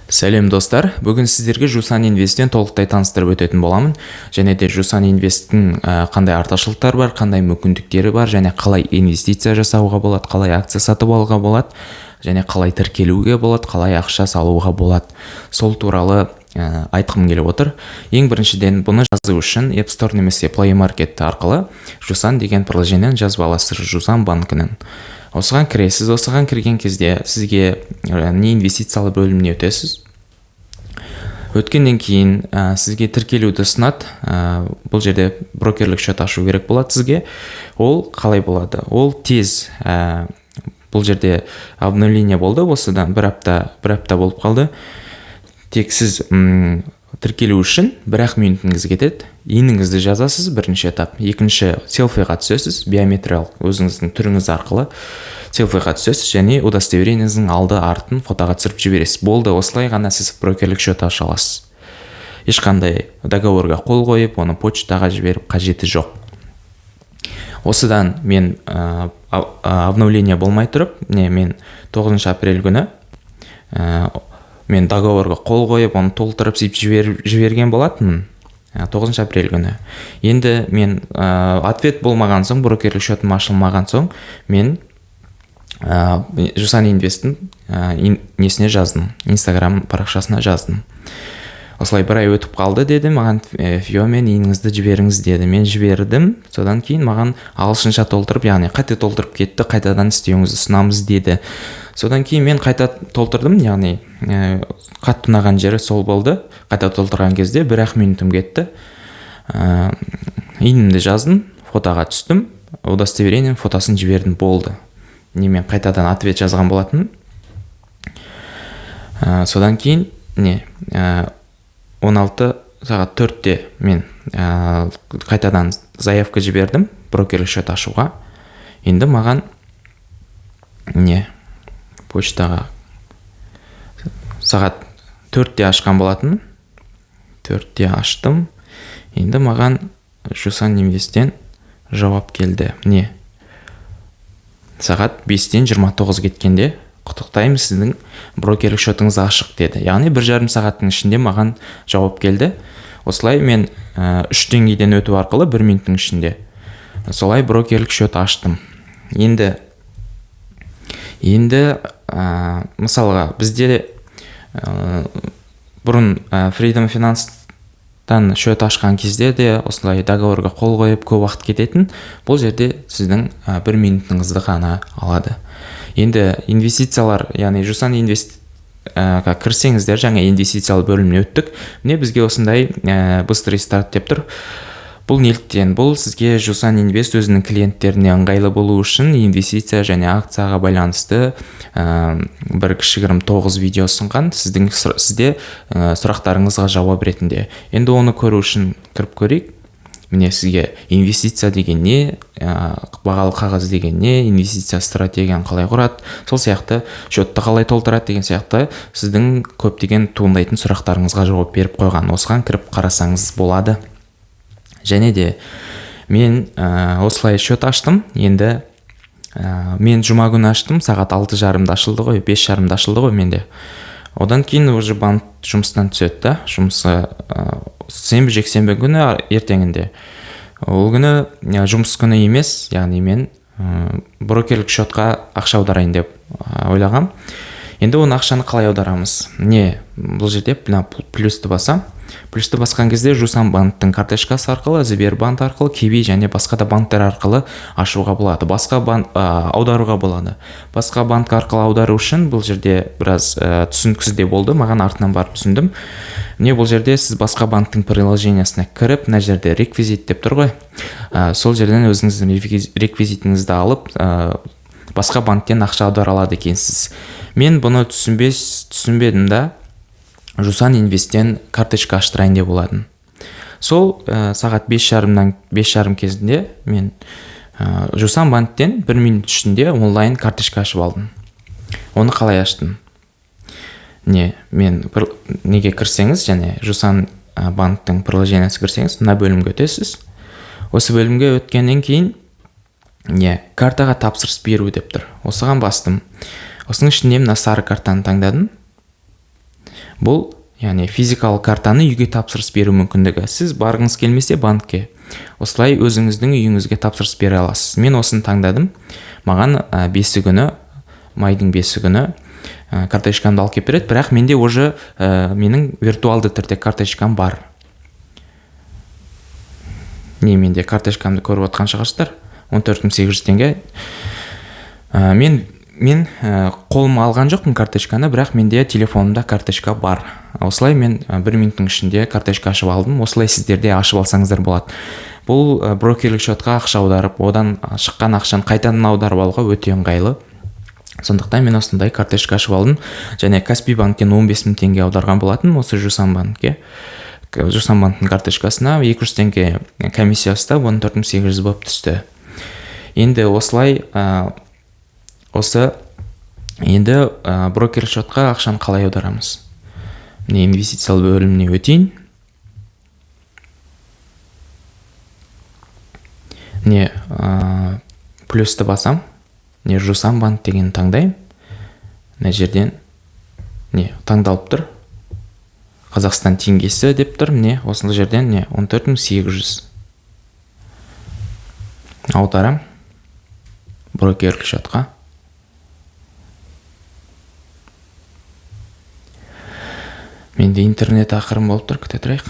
Сәлем, достар! Бүгін сіздерге Жусан Инвесттен толықтай таныстырып өтетін боламын және де Жусан Инвесттің қандай артықшылықтары бар, қандай мүмкіндіктері бар және қалай инвестиция жасауға болады, қалай акция сатып алуға болады және қалай тіркелуге болады, қалай ақша салуға болады, сол туралы айтқым келіп отыр. Ең біріншіден, бұны жазу үшін App Store немесе Play Market арқылы Жусан деген приложениені жазып аласыз, Жусан банкінің. Осыған кіресіз. Осыған кірген кезде сізге не инвестициялы бөліміне өтесіз. Өткеннен кейін сізге тіркелуді ұсынады. Бұл жерде брокерлік счет ашу керек болады сізге. Ол қалай болады? Ол тез. Бұл жерде обновление болды, осыдан бір апта болып қалды. Тек сіз тіркелу үшін бір ақ минутыңыз кетеді. ИИН-іңізді жазасыз, бірінші этап. Екінші, селфиға түсесіз, биометриялық өзіңіздің түріңіз арқылы селфиға түсесіз және удостоверениеңіздің алды артын фотоға түсіріп жібересіз. Болды, осылай ғана сіз брокерлік счет аша аласыз. Ешқандай договорға қол қойып, оны почтаға жіберіп қажеті жоқ. Осыдан мен обновление болмай тұрып, не, мен 9 апрель күні мен договорға қол қойып, оны толтырып, сөйтіп жіберген болатынмын 9 апрель күні. Енді мен ответ болмаған соң, брокерлік счетым ашылмаған соң, мен Жусан Инвесттің несіне жаздым, Инстаграм парақшасына жаздым. Осылай бір ай өтіп қалды деді маған, ФИО мен ИИН-іңізді жіберіңіз деді. Мен жібердім. Содан кейін маған ағылшынша толтырып, яғни қате толтырып кетті, қайтадан істеуіңізді ұсынамыз деді. Содан кейін мен қайта толтырдым, яғни қатты ұнаған жері сол болды. Қайта толтырған кезде бір ақ минутым кетті. ИИН-імді жаздым, фотоға түстім, удостоверением фотосын жібердім, болды. Не, мен қайтадан ответ жазған болатынмын. Содан кейін не 16 сағат 4-те мен қайтадан заявка жібердім брокерлік счет ашуға. Енді маған не почтаға сағат 4-те ашқан болатынмын, 4-те аштым. Енді маған Жусан Инвесттен жауап келді, не, сағат 5-тен 29 кеткенде: «Құттықтаймыз, сіздің брокерлік счетыңыз ашық», – деді. Яғни 1,5 сағаттың ішінде маған жауап келді. Осылай мен үш деңгейден өту арқылы бір минуттың ішінде солай брокерлік счет аштым. Енді, мысалға, бізде бұрын Freedom Finance-тан счет ашқан кезде де осылай договорға қол қойып, көп уақыт кететін. Бұл жерде сіздің бір минутыңызды ғана алады. Енді инвестициялар, яғни Жусан Инвест кірсеңіздер, жаңа инвестициялы бөліміне өттік. Міне, бізге осындай «Быстрый старт» деп тұр. Бұл неліктен? Бұл сізге Жусан Инвест өзінің клиенттеріне ыңғайлы болу үшін инвестиция және акцияға байланысты бір кішігірім тоғыз видео ұсынған сізде сұрақтарыңызға жауап ретінде. Енді оны көру үшін кіріп көрейік. Міне, сізге инвестиция деген не, бағалы қағаз деген не, инвестиция стратегияны қалай құрады, сол сияқты счетты қалай толтырады деген сияқты сіздің көптеген туындайтын сұрақтарыңызға жауап беріп қойған. Осыған кіріп қарасаңыз болады. Және де мен осылай счет аштым. Енді мен жұма күні аштым, сағат 6:30-да ашылды ғой, 5:30-да ашылды ғой менде. Одан кейін уже банк жұмыстан түседі да, жұмысы сенбі, жексенбі күні ертеңінде. Ол күні жұмыс күні емес, яғни мен брокерлік счетқа ақша аударайын деп ойлағам. Енді оны, ақшаны қалай аударамыз? Не, бұл жерде мына плюсті басам. Плюсті басқан кезде Жусан банктің карточкасы арқылы, Сбербанк арқылы, Киви және басқа да банктер арқылы ашуға болады, басқа банк аударуға болады. Басқа банк арқылы аудару үшін бұл жерде біраз түсініксіз де болды маған, артынан барып түсіндім. Міне, бұл жерде сіз басқа банктің приложениясына кіріп, мына жерде «Реквизит» деп тұр ғой, сол жерден өзіңіздің реквизитіңізді алып, басқа банктен ақша аудара алады екенсіз. Мен бұны түсінбедім да, Жусан Инвесттен карточка аштырайын деп ойладым. Сол сағат 5:30-дан, 5:30 кезінде мен Жусан банктен бір минут ішінде онлайн карточка ашып алдым. Оны қалай аштым? Не, мен бір, неге кірсеңіз және Жусан банктің приложениесіне кірсеңіз, мына бөлімге өтесіз. Осы бөлімге өткеннен кейін, не, «Картаға тапсырыс беру» деп тұр. Осыған бастым. Осының ішінде мына сары картаны таңдадым. Бұл яғни физикалық картаны үйге тапсырыс беру мүмкіндігі. Сіз барғыңыз келмесе банкке, осылай өзіңіздің үйіңізге тапсырыс бере аласыз. Мен осыны таңдадым. Маған 5 күні, майдың 5 күні карточкамды алып келіп береді, бірақ менде уже менің виртуалды түрде карточкам бар. Не, менде карточкамды көріп отқан шығарсыздар. 14 800 теңге. Мен қолыма алған жоқпын карточканы, бірақ менде телефонымда карточка бар. Осылай мен бір минуттың ішінде карточка ашып алдым. Осылай сіздер де ашып алсаңыздар болады. Бұл брокерлік счетқа ақша аударып, одан шыққан ақшаны қайтадан аударып алуға өте ыңғайлы. Сондықтан мен осындай карточка ашып алдым. Және Каспи банктен 15 мың теңге аударған болатын осы Жусан банкке. Жусан банктің карточкасына 200 теңге комиссия ұстап, 14 800 болып түсті. Енді осылай осы енді брокерлік счетқа ақшаны қалай аударамыз? Міне, инвестициялық бөліміне өтейін. Міне, плюсті басам. Міне, Жусан банк дегенді таңдаймын. Мына жерден не таңдалып тұр? Қазақстан теңгесі деп тұр. Міне, осы жерден не 14 800 аударам брокерлік счетқа. Менде интернет ақырын болып тұр, күте тұрайық.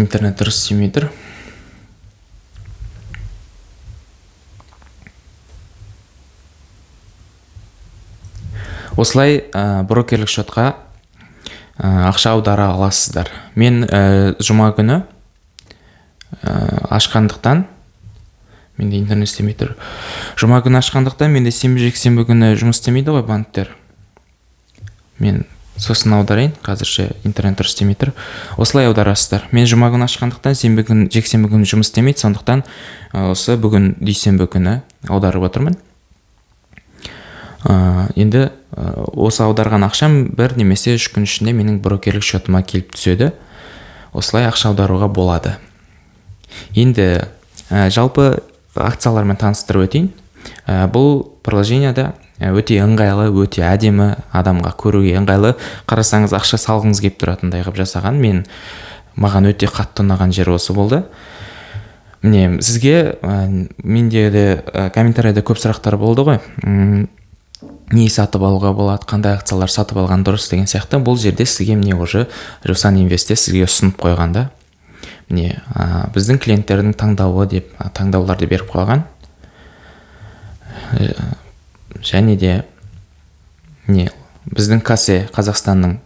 Интернет дұрыс істемей тұр. Осылай брокерлік счетқа ақша аудара аласыздар. Мен жұма күні ашқандықтан менде интернет істемей тұр. Жұма күні ашқандықтан менде сенбі, жексенбі күні жұмыс істемейді ғой банктер. Мен сосын аударайын, қазірше интернет дұрыс істемей тұр. Осылай аударасыздар. Мен жұма күні ашқандықтан сенбі күні, жексенбі күні жұмыс істемейді, сондықтан осы бүгін дүйсенбі күні аударып отырмын. Енді осы аударған ақшам бір немесе 3 күн ішінде менің брокерлік счетыма келіп түседі. Осылай ақша аударуға болады. Енді жалпы акциялармен таныстырып өтейін. Бұл приложенияда өте ыңғайлы, өте әдемі, адамға көруге ыңғайлы. Қарасаңыз, ақша салғыңыз келіп тұратындай қылып жасаған. Маған өте қатты ұнаған жері осы болды. Міне, сізге менде де комментарийде көп сұрақтар болды ғой. Не сатып алуға болады, қандай акциялар сатып алған дұрыс деген сияқты. Бұл жерде сізге міне уже Жусан Инвестте сізге ұсынып қойған да. Міне, біздің клиенттердің таңдауы деп, таңдауларды беріп қойған. Және де не біздің Касе Қазақстанның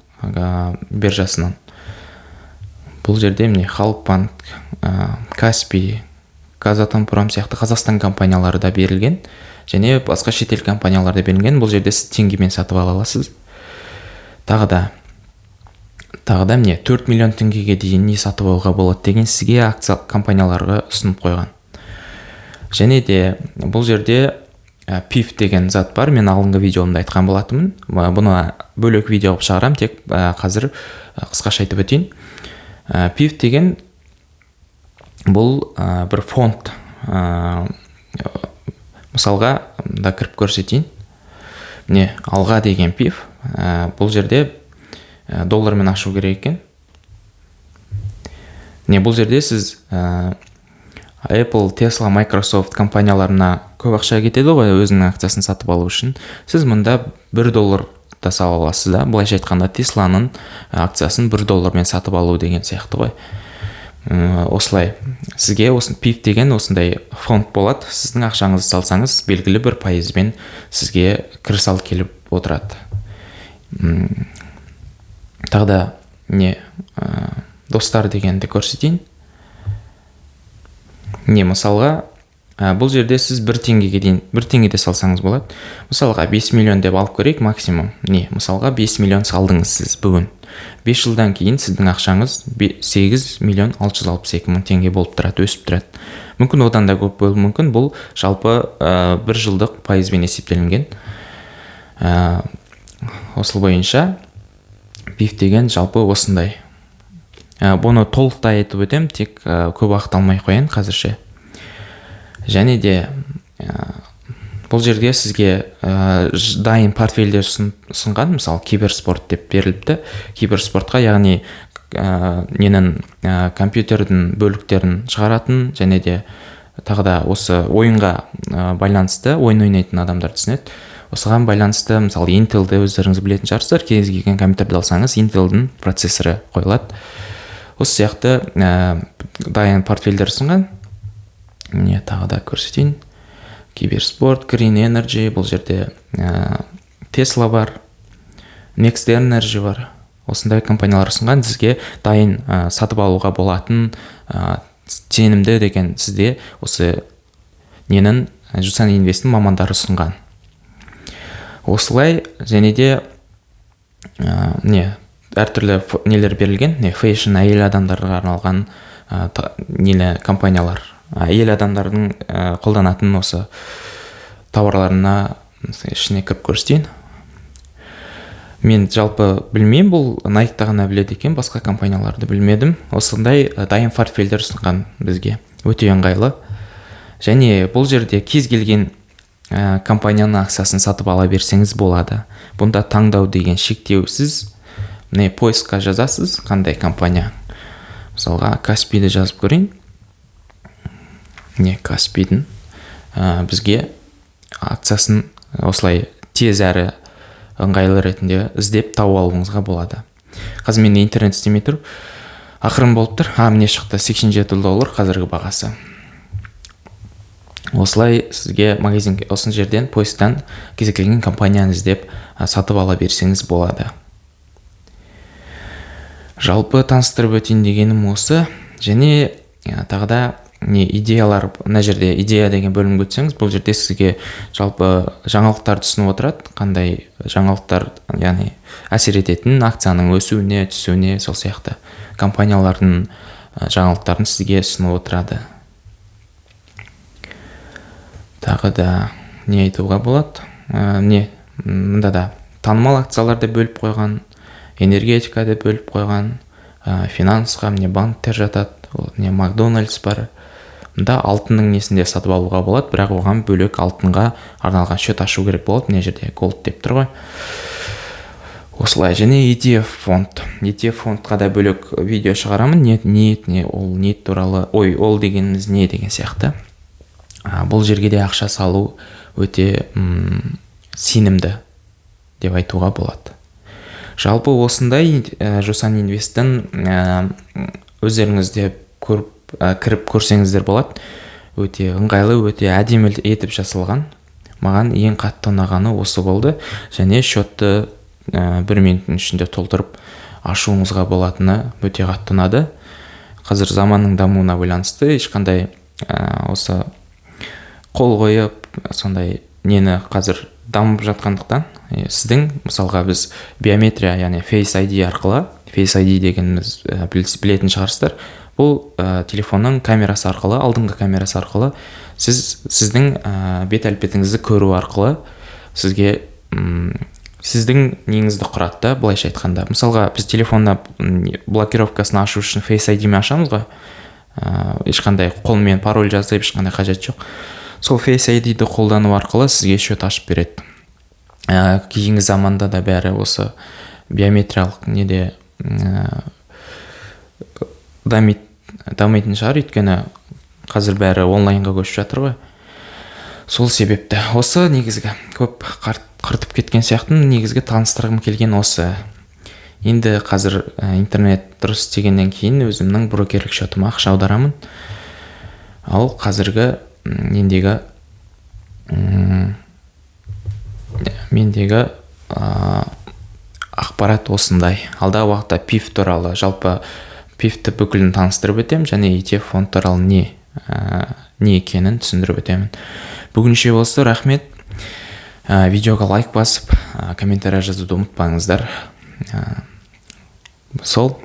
биржасынан. Бұл жерде міне Халық банк, Каспи, Казатомпром сияқты Қазақстан компаниялары да берілген. Және басқа шетел компаниялары да берілген. Бұл жерде сіз теңгемен сатып ала аласыз. Тағы да міне 4 миллион теңгеге дейін не сатып алуға болады деген сізге акция компанияларға ұсынып қойған. Және де бұл жерде пиф деген зат бар. Мен алдыңғы видеомда айтқан болатынмын. Бұны бөлек видео қылып шығарам, тек қазір қысқаша айтып өтейін. Пиф деген бұл бір фонд. Мысалға, мында кіріп көрсетейін. Міне, алға деген пиф. Бұл жерде доллармен ашу керек екен. Міне, бұл жерде сіз Apple, Tesla, Microsoft компанияларына көп ақша кетеді ғой өзінің акциясын сатып алу үшін. Сіз мұнда бір доллар да сала аласыз да. Былайша айтқанда, Тесланың акциясын бір доллармен сатып алу деген сияқты ғой. Осылай сізге осы пиф деген осындай фонд болады. Сіздің ақшаңызды салсаңыз, белгілі бір пайызбен сізге кіріс алып келіп отырады. Тағы да не, достар дегенді көрсетейін. Не, мысалға, бұл жерде сіз бір теңгеге дейін, бір теңгеде салсаңыз болады. Мысалға, 5 миллион деп алып көрейік максимум. Не, мысалға, 5 миллион салдыңыз сіз бүгін. 5 жылдан кейін сіздің ақшаңыз сегіз миллион алты жүз алпыс екі мың теңге болып тұрады, өсіп тұрады. Мүмкін одан да көп болуы мүмкін. Бұл жалпы, бір жылдық пайызбен есептелінген. Осыл бойынша ПИФ деген жалпы осындай. Бұны толықтай айтып өтемін, тек көп уақыт алмай қояйын қазірше. Және де бұл жерде сізге дайын портфельдер ұсынған, мысалы, киберспорт деп беріліпті. Киберспортқа, яғни ненің, компьютердің бөліктерін шығаратын және де тағы да осы ойынға байланысты, ойын ойнайтын адамдар түсінеді. Осыған байланысты, мысалы, Intel'ді өздеріңіз білетін шығарсыздар, кез келген компьютерді алсаңыз, Intel'дің процессоры қойылады. Осы сияқты дайын портфельдер ұсынған. Міне, тағы да көрсетейін: киберспорт, Green Energy, бұл жерде Tesla бар, Next Energy бар. Осындай компаниялар ұсынған сізге дайын, сатып алуға болатын, сенімді деген сізде осы ненің, Жусан Инвесттің мамандары ұсынған осылай. Және де не, әртүрлі нелер берілген, не, fashion, әйел адамдарға арналған нелі компаниялар, әйел адамдардың қолданатын осы тауарларына ішіне кіріп көрсетейін. Мен жалпы білмеймін, бұл Найкты ғана біледі екен, басқа компанияларды білмедім. Осындай дайын портфельдер ұсынған бізге, өте ыңғайлы. Және бұл жерде кез келген компанияның акциясын сатып ала берсеңіз болады. Бұнда таңдау деген шектеусіз. Міне, поиск қа жазасыз қандай компания, мысалға, Каспиді жазып көрейін. Міне, Каспидің бізге акциясын осылай тез әрі ыңғайлы ретінде іздеп тауып алуыңызға болады. Қазір менде интернет істемей тұр, ақырын болып тұр. А, міне, шықты, 87 доллар қазіргі бағасы. Осылай сізге магазин, осы жерден, поиск тан кез келген компанияны іздеп, сатып ала берсеңіз болады. Жалпы таныстырып өтейін дегенім осы. Және тағы да не, идеялар. Мына жерде «Идея» деген бөлімге өтсеңіз, бұл жерде сізге жалпы жаңалықтарды ұсынып отырады, қандай жаңалықтар, яғни әсер ететін акцияның өсуіне, түсуіне, сол сияқты компаниялардың жаңалықтарын сізге ұсынып отырады. Тағы да не айтуға болады? Не, мында да танымал акцияларды бөліп қойған, энергетика деп бөліп қойған, финансқа, міне, банктер жатады, не, Макдональдс бар. Мында алтынның несін де сатып алуға болады, бірақ оған бөлек алтынға арналған счет ашу керек болады. Мына жерде Gold деп тұр ғой, осылай. Және ETF фонд. ETF фондқа да бөлек видео шығарамын, не не не ол, не туралы, ой, ол дегеніміз не деген сияқты. Бұл жерге де ақша салу өте сенімді деп айтуға болады. Жалпы осындай. Жусан Инвесттің өздеріңіз де көріп, кіріп көрсеңіздер болады. Өте ыңғайлы, өте әдемі етіп жасалған. Маған ең қатты ұнағаны осы болды. Және счетты бір минуттың ішінде толтырып ашуыңызға болатыны өте қатты ұнады. Қазір заманның дамуына байланысты ешқандай осы қол қойып, сондай нені қазір дамып жатқандықтан, сіздің, мысалға, біз биометрия, яғни Face ID арқылы. Face ID дегеніміз, білетін шығарсыздар, бұл телефонның камерасы арқылы, алдыңғы камерасы арқылы сіз сіздің бет әлпетіңізді көру арқылы сізге сіздің неңізді құрады да. Былайша айтқанда, мысалға, біз телефонда блокировкасын ашу үшін Face ID мен ашамыз ғой, ешқандай қолмен пароль жазып, ешқандай қажет жоқ. Сол Face ID-ді қолдану арқылы сізге счет ашып береді. Кейінгі заманда да бәрі осы биометриялық неде дамитын шығар, өйткені қазір бәрі онлайнға көшіп жатыр ғой. Сол себепті осы негізгі, көп қыртып кеткен сияқтымын. Негізгі таныстырғым келген осы. Енді қазір интернет дұрыс істегеннен кейін өзімнің брокерлік счетыма ақша аударамын. Ал қазіргі мендегі ақпарат осындай. Алдағы уақытта ПИФ туралы, жалпы ПИФті бүкілін таныстырып өтемін және ETF фонд туралы не екенін түсіндіріп өтемін. Бүгінше осы, рахмет. Видеоға лайк басып, комментарий жазуды ұмытпаңыздар. Сол.